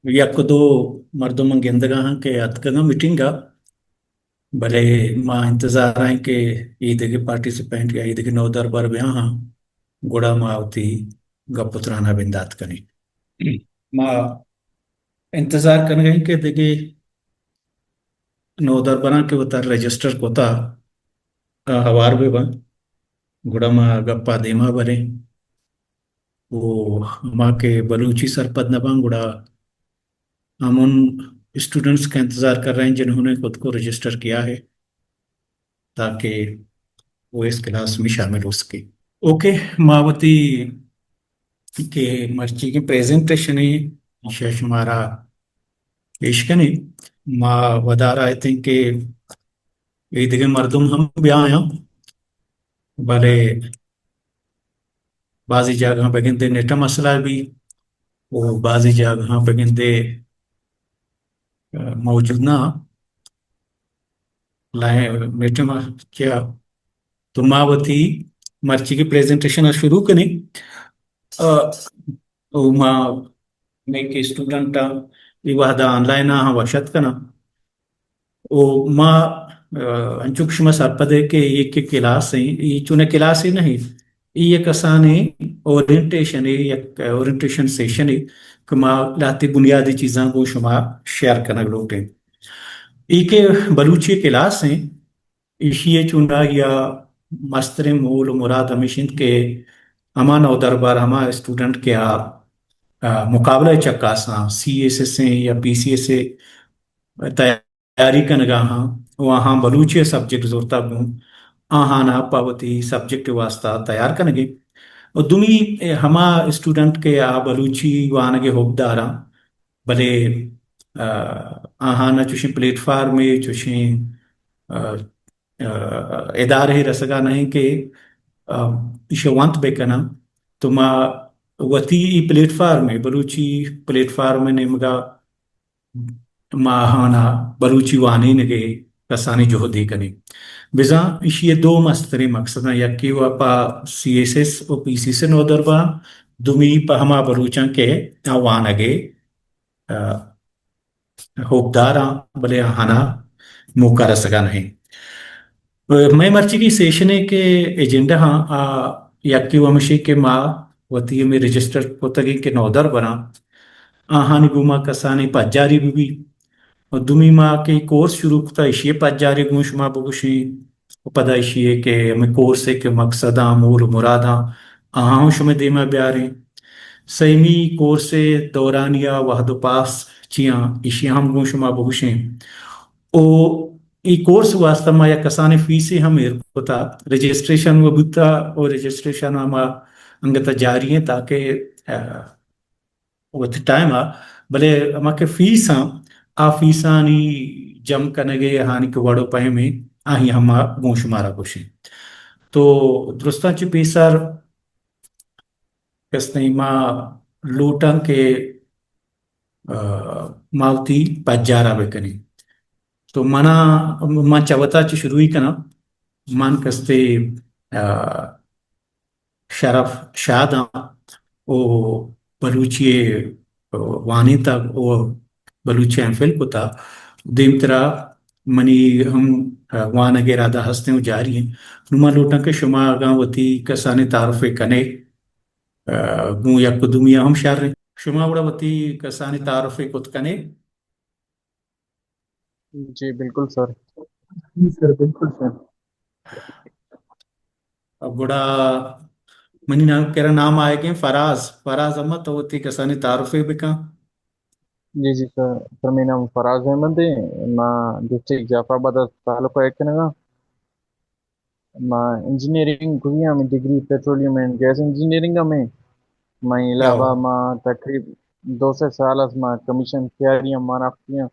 یک دو مردم من گندگا ہاں کہ اتکگاں میٹنگ ءَ، بلے ما انتظار ایں کہ ایدگہ پارٹیسپینٹ یا ایدگہ نودربر بیاہاں، گڑا ما وتی گپ و ترانا بندات کنیں۔ ما انتظار کنگ ایں کہ دگہ نودربراں کہ وتا رجسٹر کتا، آ ہوار بہ باں، گڑا ما گپا دیما بریں۔ و ہما کہ بلوچی سرپد نہ باں، گڑا ہم ان اسٹوڈنٹس کا انتظار کر رہے ہیں جنہوں نے خود کو رجسٹر کیا ہے، تاکہ وہ اس کلاس میں شامل ہو سکے۔ اوکے، ما وتی کہ مرچی کی پریزنٹیشن ہے، شہ شمارا پیش کنیں۔ ما ودار آئے تھے کہ ایدگہ مردم ہم بیایاں، بلے بعضی جاگہاں بگندے نیٹ ءِ مسئلہ بی، و بعضی جاگہاں بگندے، آ، موجود نہ، لائن نیٹ ءِ ما-، کیا، تو ما وتی مرچی کی پریزنٹیشن ءَ شروع کنیں۔ آ، او ما مئے کہ اسٹوڈنٹ آں، اے وہدا آن لائن آں وش اتک کناں۔ او ما، آ، انچو کہ شما سرپد ئے کہ اے کہ کلاس ایں، اے چونیں کلاسے نہ ایں، اے یک کسانیں اورینٹیشنے، یک اورینٹیشن سیشنے کہ ما لہتے بنیادی چیزاں گوں شما شیئر کنگ لوٹیں۔ اے کہ بلوچی کلاس ایں، ایشی ءِ چونائی ءَ مستریں مول و مراد ہمیش انت کہ ہما نودربر، ہما اسٹوڈنٹ کہ آ، آ، مقابلہ ءِ چکاساں، سی ایس ایس ایں یا پی سی ایس اے تیاری کنگا ہاں، و آہاں بلوچی ءِ سبجیکٹ زرتا گوں، آہانا پہ وتی سبجیکٹ ءِ واسطہ تیار کنگے۔ و دومی ہما اسٹوڈنٹ کہ آ بلوچی وانگ ءِ حب داراں، بلے، آ، آہانا چوشیں پلیٹ فارمے، چوشیں، آ، آ، ادارہ رسگا نہ ایں کہ، آ، ایشی ونت بکناں۔ تو ما وتی اے پلیٹ فارم ءَ، بلوچی پلیٹ فارم ءِ نیمگا ما آہانا بلوچی وانینگ ءِ کسانیں جہدے کنیں۔ بزاں ایشی ءِ دو مستریں مقصداں، یکے و پہ سی ایس ایس و پی سی ایس اے نودربراں، دومی پہ ہما بلوچاں کہ آ وانگ ءِ آ، حبداراں، بلے آہانا موقع رسگا نہ ایں۔ مئے مرچیگی سیشن ءِ کہ ایجنڈا ہاں، آ، یکے و ہمشی کہ ما وتی ہمے رجسٹر کتگیں کہ نودربراں، آہانی گوما کسانیں پجاری بہ بی۔ و دومی ما کہ کورس شروع کتا، ایشی ءِ پجاری گوں شما بگوشیں۔ و پدا ایشی ءِ کہ ہمے کورس ءِ کہ مقصداں، مول و مراداں، آہاں ہم شمئے دیما بیاریں۔ سیمی کورس ءِ دورانیا وہد و پاس چیاں، ایشی ہم گوں شما بگوشیں۔ او اے کورس واسطہ ما یک کسانیں فیسے ہم ایر کتا، رجسٹریشن و بوتا، او رجسٹریشن ہما انگت جاری ایں تاکہ، آ، وتی ٹائم ءَ، بلے ہما کہ فیس آں، آ فیسانی جم کنگ ءِ آہانی کہ وڑ و پیم ایں، آہی ہم ما گوں شمارا گوشیں۔ تو درستاں چہ پیسر کستیں ما لوٹاں کہ، آ، ما وتی پجارا بکنیں۔ تو منا، من چہ وتا چہ شروعی کناں۔ من کستے، آ، شرف شاد آں و بلوچی ءَ وانینتگ و بلوچی ءَ ایم فل کتا۔ دیمترا منی ہم وانگ ءِ ارادہ ہستیں و جاری ایں۔ نوں من لوٹاں کہ شما اگاں وتی کسانیں تعارفے کنے، گوں یک و دومی ءَ ہم شر ایں۔ شما گڑا وتی کسانیں تعارفے کت کنے۔ جی بالکل سر۔ جی سر، بالکل سر۔ گڑا منی نام، کرا نام آئیگیں فراز۔ فراز احمد، تو وتی کسانی تعارفے بکن۔ جی جی سر، سر منی نام فراز احمد ایں، ما ڈسٹرکٹ جعفر آباد ءَ تعلق ءَ کنگا۔ ما انجینئرنگ کتگی، ہمے degree petroleum and gas engineering ءَ ہمے۔ ما علاوہ ہو۔ ما تقریب دو سے سال است ما کمیشن تیاری ہم ما رافتی ہیں۔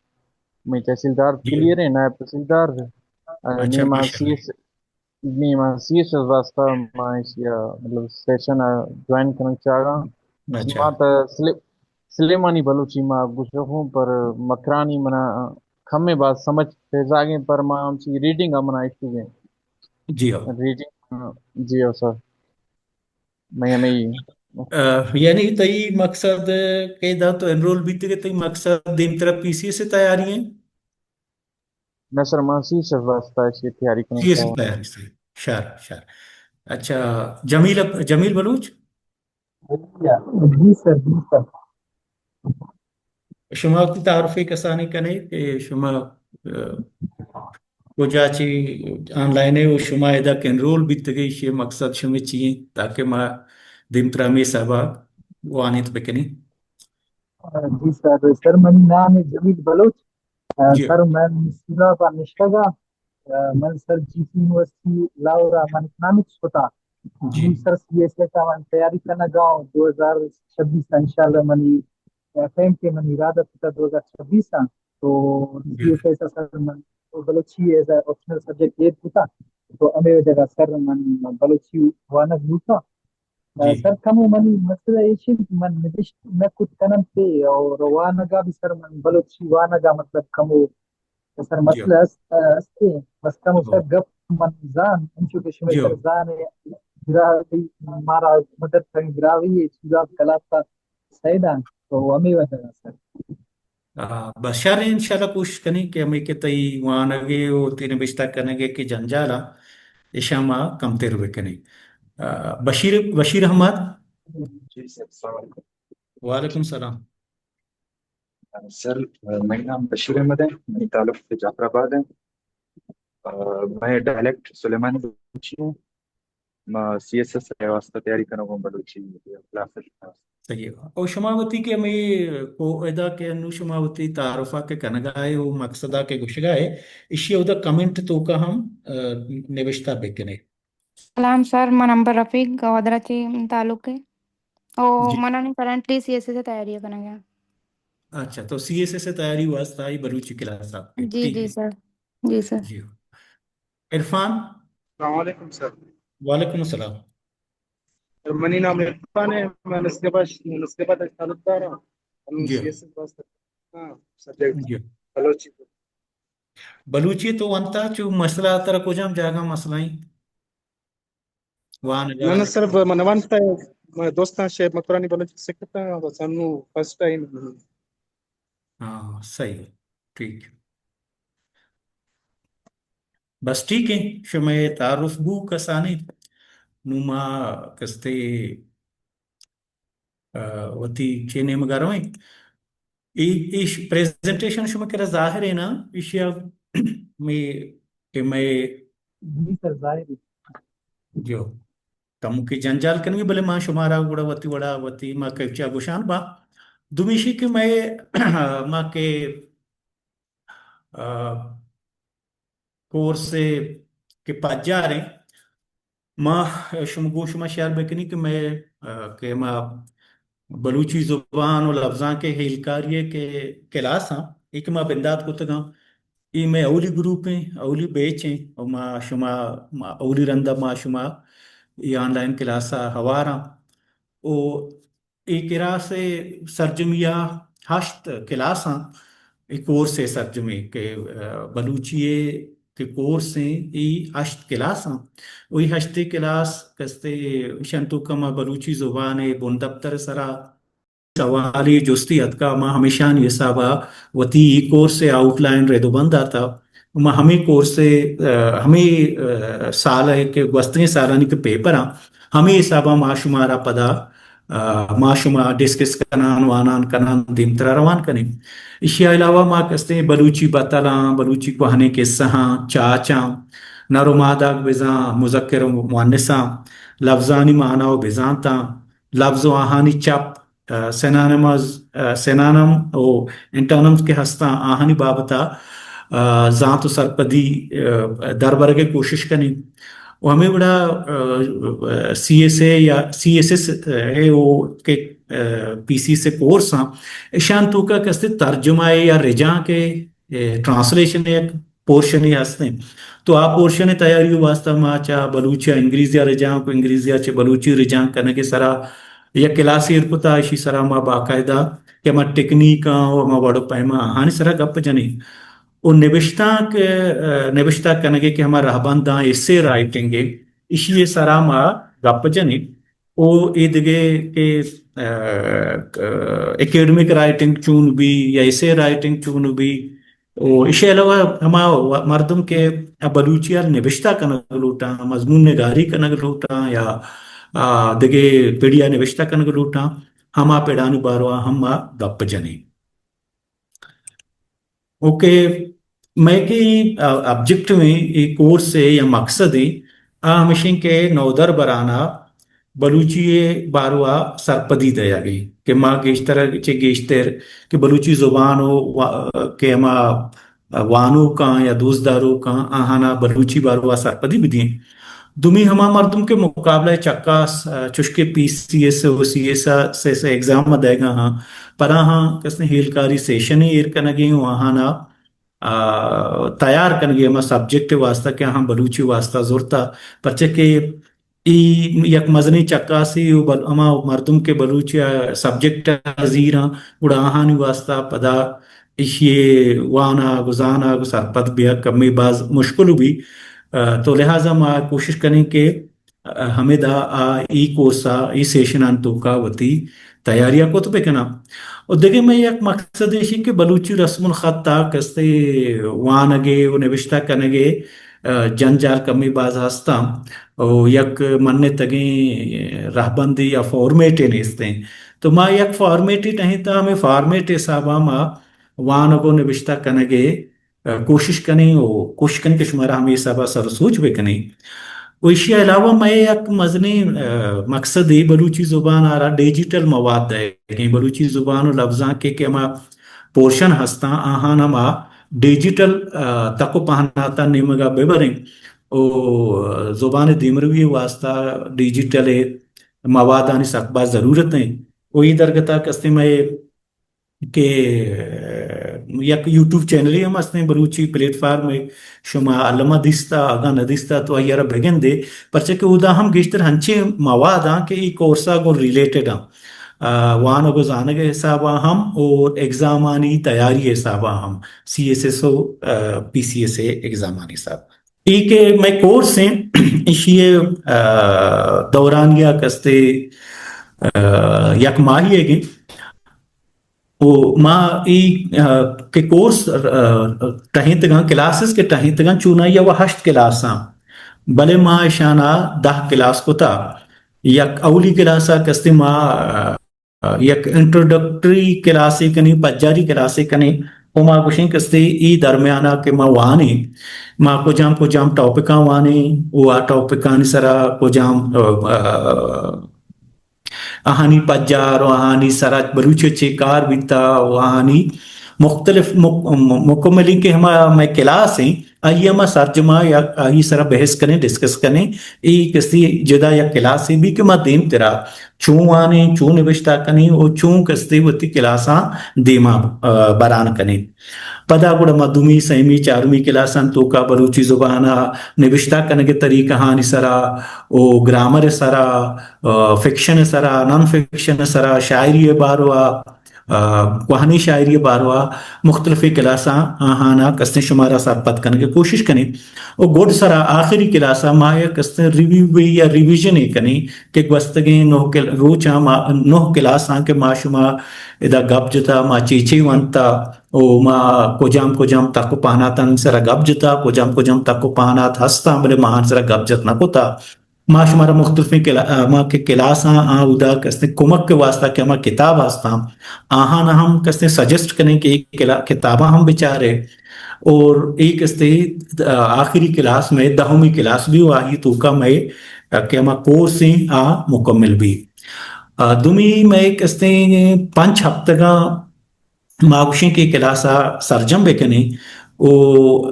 مئے تحصیلدار جی۔ کلیئر ہیں، نائب تحصیلدار۔ اچھا، نی ما ماشاءاللہ۔ سی ایس، نی ما سی ایس ایس واسطہ ما ایشی ءَ مطلب سیشن ءَ جوائن کنگ چاہگا۔ اچھا۔ ما تا سلے-، سلیمانی بلوچی ما گوشگوں، پر مکرانی منا کمے باز سمجھ پیزاگیں، پر ما ہمچی ریڈنگ ءَ منا ایشو گیں۔ جی ہو۔ ریڈنگ، جی ہو سر۔ مئے ہمے آ، یعنی تئی مقصد کہ ادا تو انرول بیتگ ئے، تئی مقصد دیمترا پی سی ایس ءِ تیاری ایں؟ نہ سر، ما سی ایس ایس واسطہ ایشی تیاری کنگ سی ایس ایس ءِ تیاری، صحیح۔ شر، شر۔ اچھا، جمیل، جمیل بلوچ؟ جی سر، جی سر۔ شما وتی تعارف ءَ کسانیں کن ئے کہ شما، آ، کجا چی آن لائن ئے و شما ادا کہ انرول بیتگ ئے، ایشی مقصد شمئے چی ایں، تاکہ ما دیمترا ہمے حسابا وانینت بکنیں۔ جی سر، سر منی نام ایں جمیل بلوچ۔ آ، جی۔ سر من سیلاب ءَ نشتگ آں۔ آ، من سر جی سی یونیورسٹی لاہور ءَ من اکنامکس کتا۔ جی۔ نوں سر سی ایس ایس ءِ من تیاری کنگ ءَ آں، دو ہزار چھبیس ءَ انشاءاللہ منی، آ، پیم کہ منی ارادہ کتا دو ہزار چھبیس ءَ۔ تو جی۔ سی ایس ایس ءَ سر من Balochi as a optional subject add کتا۔ تو ہمے وجہ ءَ سر من بلوچی وانگ لوٹاں۔ جی۔ سر، کمو منی مسئلہ ایش انت کہ من نبشت نہ کت کنم تے اور وانگا بھی سر من بلوچی وانگا مطلب کمو سر جی۔ مسئلہ است، است ہے۔ بس کمو ہو۔ سر گپ من زان، انچو کہ شما جی۔ سر زان ہے، براہوئی، مارا مدر ٹنگ براہوئی ہے، سیلاب کلاس کا سیدان، تو ہمیں وجہ سر۔ آ، بس شر، انشاءاللہ کوشش کنیں کہ ہمے کہ تئی وانگ ءِ و تئی نبشتہ کنگ ءِ کہ جنجال ءَ ایشاں ما کمتر بکنیں۔ آ، بشیر، بشیر احمد۔ جی سر، السلام علیکم۔ وعلیکم السلام۔ سر، منی نام بشیر احمد ہے، منی تعلق جعفر آباد ہے۔ آ، میں ڈائلیکٹ سلیمانی بلوچی ہوں۔ ما سی ایس ایس ءِ واسطہ تیاری کنگ ءَ آں بلوچی کلاس ءِ۔ صحیح۔ او شما وتی کہ ہمے کو ادا کہ انو شما وتی تعارف ءَ کہ کنگا ئے او مقصد ءَ کہ گوشگا ئے، ایشی اودا کمنٹ توکا ہم، آ، نبشتہ بکنے۔ سلام سر، من امبر رفیق گوادر ءَ چہ تعلق ہے۔ او جی۔ من انو کرنٹلی سی ایس ایس ءِ تیاری کنگا۔ اچھا، تو سی ایس ایس ءِ تیاری واسطہ آئی بلوچی کلاس ءَ۔ جی، ٹھیک جی ہے۔ سر۔ جی سر۔ جی۔ عرفان؟ السلام علیکم سر۔ وعلیکم السلام۔ سر، منی نام عرفان ہے، میں نسخے باش، نسخے بعد تعلق دار ہوں۔ ہم جی۔ سی ایس ایس واسطے، ہاں، سبجیکٹ جی۔ بلوچی۔ بلوچی تو وانتا چو مسئلہ ترا کجام جاگہ مسئلہ ہیں؟ وان نہ، نہ سر، ب-، من وانتا، میں دوستاں شے مکرانی بلوچی سکھتا، بس انو فرسٹ ٹائم۔ ہاں، صحیح ہے، ٹھیک۔ بس ٹھیک ہے، شمئے تعارف بو کسانیں۔ نوں ما کستے، آ، وتی چے نیمگا رویں۔ اے، اے ش-، پریزنٹیشن شما کرا ظاہر ہے نا؟ ایشیا میں، کہ میں جی سر، ظاہر ہے۔ جو کمکے جنجال کنگی، بلے ما شمارا گڑا وتی وڑا وتی ما کیچا گوشان با۔ دومیشی کہ میں، ما کہ آ، کورس ء کہ پجار ایں، ما شما گوں شما شیئر بکنی کہ مئے، آ، کہ ما بلوچی زبان و لبزانک ء ہیلکاری ء کہ کلاس آں، اے کہ ما بندات کتگاں، اے مئے اولی گروپ ایں، اولی بیچ ایں، و ما شما، ما اولی رند ء ما شما اے آن لائن کلاس ء ہوار آں۔ و اے کلاس ء سرجمی ء ہشت کلاس آں۔ اے کورس ء سرجمی کہ، آ، بلوچی ء کہ کورس ایں، اے ہشت کلاس آں۔ و اے ہشتے کلاس کستے ایشان توکا ما بلوچی زبان ء بندپتر سرا سوالی جستی اتکا، ما ہمیشانی حسابا وتی اے کورس ء آؤٹ لائن رد و بند داتا۔ ما ہمے کورس ء، آ، ہمے، آ، سال ء کہ گوستگیں سالانی کہ پیپر آں، ہمے حسابا ما شمارا پدا آ، ما شما ڈسکس کنان، وانان کنان، دیمترا روان کنیں۔ ایشی ء علاوہ ما کستیں بلوچی بتلاں، بلوچی کوہنیں قصہاں، چاچاں، نر و ماداگ بزاں، مذکر و مؤنثاں، لفظانی معنی و بزانتاں، لفظ و آہانی چپ، آ، سینانمز، آ، سینانم و انٹانمز کہ ہستاں، آہانی بابتا، آ، زانت و سرپدی، آ، دربرگ ء کوشش کنیں۔ و ہمے وڑا، آ، سی ایس اے یا سی ایس ایس اے او کہ، آ، پی سی ایس اے کورس آں، اشان توکا کستے ترجمہ اے یا رجانک اے، اے، ٹرانسلیشن اے یک پورشنے ہستیں۔ تو آ پورشن تیاری واسطہ ما چا بلوچی ء انگریزی ء رجانک و انگریزی ء چہ بلوچی رجانک کنگ ء سرا یک کلاسے ایر کتا، اشی سرا ما باقاعدہ کہ ہما ٹیکنیک آں و ہما وڑ و پیما آہانی سرا گپ جنیں۔ و نبشتانک، آ، نبشتہ کنگ ء کہ ہما رہبنداں ایسے رائٹنگ ء، ایشی ء سرا ما گپ جنیں۔ او اے دگہ کہ، آ، آ، اکیڈمک رائٹنگ چون بی یا ایسے رائٹنگ چون بی، او ایشی علاوہ ہما و-، مردم کہ بلوچی ءَ نبشتہ کنگ لوٹاں، مضمون نگاری کنگ لوٹاں یا، آ، دگہ پڑیا نبشتہ کنگ لوٹاں، ہما پڑانی باروا ہم ما گپ جنیں۔ اوکے، مئے کہ، آ، آبجیکٹیو ایں، اے کورس ءِ یا مقصد ایں، آ ہمیش ایں کہ نودربرانا بلوچی ءِ باروا سرپدی دئیگ ایں کہ ما گیشتر چہ گیشتر کہ بلوچی زبان و وا-، کہ ہما وانوکاں یا دوست داروکاں آہانا بلوچی باروا سرپدی بدیں۔ دومی ہما مردم کہ مقابلہ چکاس، آ، چوشکہ پی سی ایس او سی ایس ءِ ایگزام دئیگا ہاں، پراہاں کسیں ہیلکاری سیشنے ایر کنگیں و آہانا، آ، تیار کنگیں ہما سبجیکٹ واسطہ کہ آہاں بلوچی واسطہ زرتا، پرچہ کہ ای یک مزنیں چکاسے و بل-، ہما مردم کہ بلوچی ءِ سبجیکٹ ءَ زیراں، گڑا آہانی واسطہ پدا ایشی ءِ وانگ و زانگ و سرپد بیگ کمے باز مشکل بی۔ آ، تو لہذا ما کوشش کنیں کہ، آ، ہمدا آ ای کورس ءَ ای سیشنانی توکا وتی تیاری ءَ کت بکناں۔ و دگہ مئے یک مقصد ایش کہ بلوچی رسم الخط ءَ کسے وانگ ءِ و نبشتہ کنگ ءِ، آ، جنجال کمے باز ہستاں۔ و یک منتگیں رہبندے یا فارمیٹے نیستیں۔ تو ما یک فارمیٹے ٹہینتا، ہمے فارمیٹ حسابا ما وانگ و نبشتہ کنگ ءِ، آ، کوشش کنیں و کوشش کنیں کہ شمارا ہمے حسابا سر و سوج بکنیں۔ و ایشی علاوہ مئے یک مزنیں، آ، مقصدے بلوچی زبان ءَ را ڈیجیٹل مواد دئیگیں، بلوچی زبان و لبزانک ءِ کہ ہما پورشن ہستاں، آہان ہما ڈیجیٹل، آ، تک و پہناتاں نیمگا ببریں۔ و زبان دیمروی واسطہ ڈیجیٹل موادانی سک باز ضرورت ایں۔ و ای درگتا کستے مئے کہ یک یوٹیوب چینلے ہم ہستیں بلوچی پلیٹ فارم ءَ، شما الما دیستا، اگاں نہ دیستا تو آئی ءَ را بگندے، پرچہ کہ اودا ہم گیشتر ہنچیں مواد آں کہ ای کورس ءَ گوں ریلیٹڈ آں۔ آ، وانگ و زانگ ءِ حساب ءَ ہم و ایگزامانی تیاری ءِ حساب ءَ ہم، سی ایس ایس او، آ، پی سی ایس ءِ ایگزامانی حساب ءَ۔ ای کہ مئے کورس ایں، ایشی ءِ، آ، دورانیہ کستے، آ، یک ماہی ئیگ ایں۔ و ما ای، آ، کہ کورس، آ، ٹہینتگاں، کلاسز کہ ٹہینتگاں، چونائی ءَ و ہشت کلاس آں، بلے ما اشانا دہ کلاس کتا۔ یک اولی کلاس ءَ کستے ما، آ، یک انٹروڈکٹری کلاسے کنیں، پجاری کلاسے کنیں، و ما گوشیں کستے ای درمیانا کہ ما وانیں، ما کجام کجام ٹاپکاں وانیں، و آ ٹاپکانی سرا کجام، آ، آ، آہانی پجار و آہانی سرا بلوچی چے کار بیتا و آہانی مختلف مک-، م-، مکملیں کہ ہما مئے کلاس ایں، آئی ءَ ما سرجما یا آئی سرا بحث کنیں، ڈسکس کنیں۔ اے کسے جدا یک کلاسے بی کہ ما دیمترا چون وانیں، چون نبشتہ کنیں و چون کستے وتی کلاساں دیما، آ، بران کنیں۔ پدا گڑا ما دومی، سیمی، چارمی کلاساں توکا بلوچی زبان ءِ نبشتہ کنگ ءِ طریقہانی سرا و گرامر ءِ سرا، آ، فکشن ءِ سرا، نان فکشن ءِ سرا، شاعری ءِ باروا، آ، کوہنیں شاعری ءِ باروا مختلفیں کلاساں آہانا کستیں شمارا سرپد کنگ ءِ کوشش کنیں۔ و گڈ سرا آخری کلاسا ما یک کستیں ریویو یا ریویژنے کنیں کہ گوستگیں نہ کل-، روچاں ما نہ کلاساں کہ ما شما ادا گپ جتا، ما چے چے ونتا، و ما کجام کجام تک و پہناتانی سرا گپ جتا، کجام کجام تک و پہنات ہستاں بلے ما آہانی سرا گپ جت نہ کتا۔ ما شمارا مختلفیں کلا-، آ، ما کہ کلاساں آ اودا کستیں کمک کے واسطہ کہ ہما کتاب ہستاں، آہاں ہم کستیں سجیسٹ کنیں کہ اے کلا-، کتاباں ہم بچارے۔ اور اے کستیں، آ، آخری کلاس مئے دہمی کلاس بی و آئی توکا مئے، آ، کہ ہما کورس ایں آ مکمل بی۔ آ، دومی مئے کستیں پنچ ہفتگاں ما گوشیں کہ کلاس ءَ سرجم بہ کنیں و،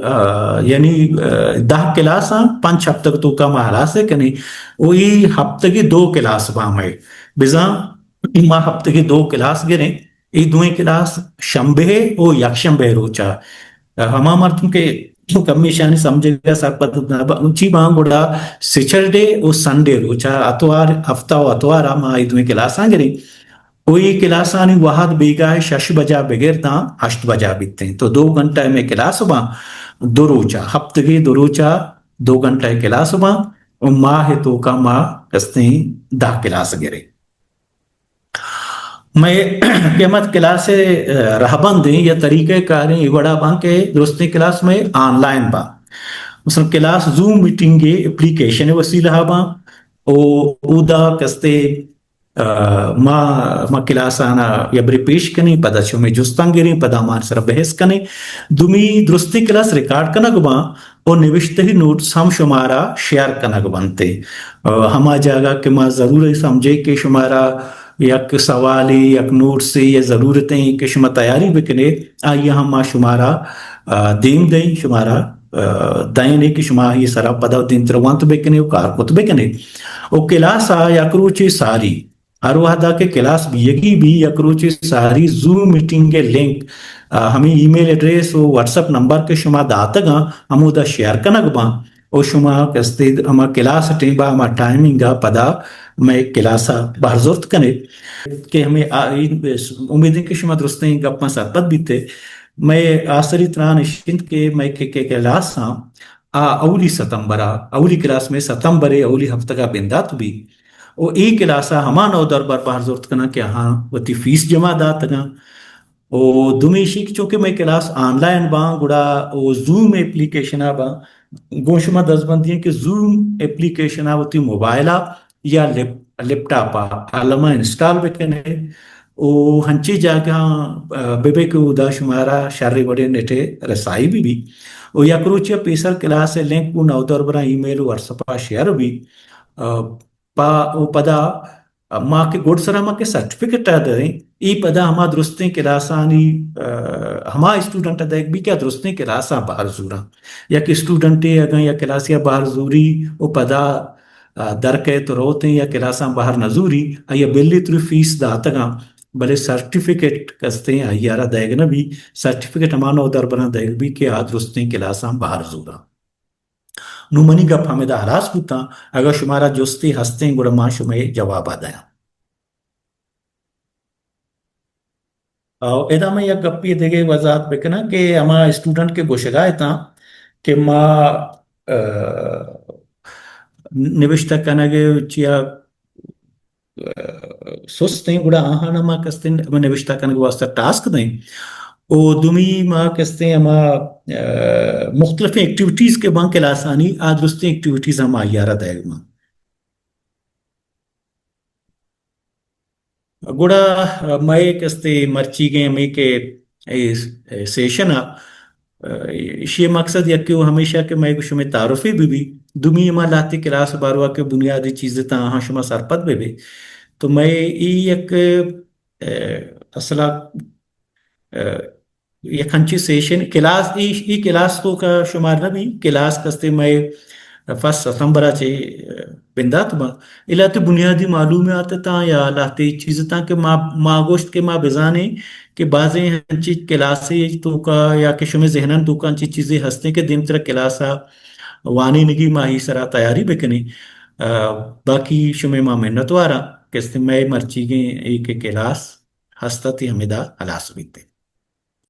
آ، یعنی، آ، دہ کلاس ءَ پنچ ہفتگ توکا ما ہلاس کنیں و اے ہفتگی دو کلاس باں مئے۔ بزاں ما ہفتگی دو کلاس گریں، اے دوئیں کلاس شنبے و یک شنبے روچا۔ ہما مردم کہ کمیشانی سمجھگا سرپد نہ با-، چی باں گڑا سیچرڈے و سنڈے روچا، اتوار، ہفتہ و اتوارا ما اے دوئیں کلاساں گریں۔ و اے کلاسانی وہد بیگاہ شش بجا بگر داں ہشت بجا بیتیں۔ تو دو گھنٹہ میں کلاس باں، دو روچا، ہفتگی دو روچا دو گھنٹہ کلاس باں۔ و ماہ ءِ توکا ما کستیں دہ کلاس گریں۔ مئے قیمت کلاس ءِ، ءَ، رہبند ایں یا طریقہ کار ایں، اے وڑا باں کہ درستیں کلاس مئے آن لائن باں۔ مثلاً کلاس زوم میٹنگ ءِ اپلیکیشن ءِ وسیلہ ءَ باں۔ او اودا کستے، ءَ، ما، ما کلاس آنا یا برے پیش کنیں، پدا شمئے جستاں گریں، پدا ما سرا بحث کنیں۔ دومی درستیں کلاس ریکارڈ کنگ باں۔ و نوشتہی نوٹس ہم شمارا شیئر کنگ بنت۔ ءَ، ہما جاگہ کہ ما ضروری سمجھیں کہ شمارا یک سوالے، یک نوٹسے یا ضرورتیں کہ شما تیاری بکنے، آئی ہم ما شمارا، ءَ، دیم دئیں، شمارا، ءَ، دئینے کہ شما آئی سرا پدا دیمتر وانت بکنے و کار کت بکنے۔ و کلاس ءَ یک روچے ساری ہر وہدا کہ کلاس بیگی بی، یک روچے ساری زوم میٹنگ ءِ لنک، ءَ، ہمے ای میل ایڈریس و واٹس ایپ نمبر کہ شما داتگاں، ہمودا شیئر کنگ باں۔ و شما کستے ہما کلاس ٹیم با ہما ٹائمنگ ءَ پدا مئے کلاس ءَ بہر زرت کنے کہ ہمے آ-، امیدیں کہ شما درستیں گپاں سرپد بیتے۔ مئے آسری تران اش انت کہ مئے کہ، کہ کلاس آں، آ اولی ستمبر ءَ، اولی کلاس مئے ستمبر ءِ اولی ہفتگ ءَ بندات بی۔ و اے کلاس ءَ ہما نودربر بہر زرت کناں کہ آہاں وتی فیس جمع داتگاں۔ و دومی ایشی کہ چونکہ مئے کلاس آن لائن باں، گڑا و زوم اپلیکیشن ءَ باں، گوں شما دزبندی ایں کہ زوم اپلیکیشن ءَ وتی موبائل ءَ یا لیپ-، لیپ ٹاپ ءَ الما انسٹال بکنے و ہنچی جاگہ، ءَ، بہ بے کہ اودا شمارا شریں وڑیں نیٹ ءِ رسائی بہ بی۔ و یک روچے ءَ پیسر کلاس ءِ لنک گوں نودربراں ای میل و واٹس ایپ ءَ شیئر بی۔ ءَ، پا-، و پدا ما کہ گڈ سرا ما کہ سرٹیفکیٹ ءَ دئیں، اے پدا ہما درستیں کلاسانی، ءَ، ہما اسٹوڈنٹ ءَ دئیگ بی کہ آ درستیں کلاساں بہر زوراں۔ یک اسٹوڈنٹے اگاں یک کلاسے ءَ بہر زوری و پدا، ءَ، در کئیت و روتیں یا کلاساں بہر نہ زوری، آئی ءَ بلی تری فیس داتگاں، بلے سرٹیفکیٹ کستیں آئی ءَ را دئیگ نہ بی۔ سرٹیفکیٹ ہما نودربراں دئیگ بی کہ آ درستیں کلاساں بہر زوراں۔ نوں منی گپ ہمدا ہلاس بوتاں۔ اگاں شمارا جستے ہستیں گڑا ما شمئے جواب ءَ دیاں۔ او ادا من یک گپے دگہ وضاحت بکناں کہ ہما اسٹوڈنٹ کہ گوشگا اتاں کہ ما، ءَ، نبشتہ کنگ ءَ چیا، ءَ، سست ایں، گڑا آہاں ما کستیں نبشتہ کنگ واسطہ ٹاسک دیں۔ او دومی ما کستیں ہما، ءَ، مختلف ایکٹیویٹیز کہ باں کلاسانی، آ درستیں ایکٹیویٹیز ہم آئی ءَ را دئیگ باں۔ گڑا مئے کستے مرچیگیں ہمے کہ اے، اے سیشن ءَ، ایشی ءِ مقصد یکے و ہمیشہ کہ مئے گوں شمئے تعارفے بہ بی۔ دومی ہما لہتے کلاس باروا کہ بنیادی چیز تاں آہاں شما سرپد بہ بے۔ تو مئے ای یک، ءَ، اصلا، ءَ، یک انچیں سیشن کلاس، ای، ای کلاس توکا شمار نہ بی، کلاس کستے مئے فسٹ ستمبر ءَ چہ بندات باں۔ اے لہتے بنیادی معلومات تاں یا لہتے چیز تاں کہ ما، ما گوشت کہ ما بزانیں کہ بازیں انچیں کلاسے توکا یا کہ شمئے ذہنان توکا انچیں چیزے ہستیں کہ دیمترا کلاس ءَ وانینگی ما ای سرا تیاری بکنیں۔ ءَ، باقی شمئے ما منتواراں کہ استیں مئے مرچیگیں اے کہ کلاس ہست ات، اے ہمدا ہلاس بیت۔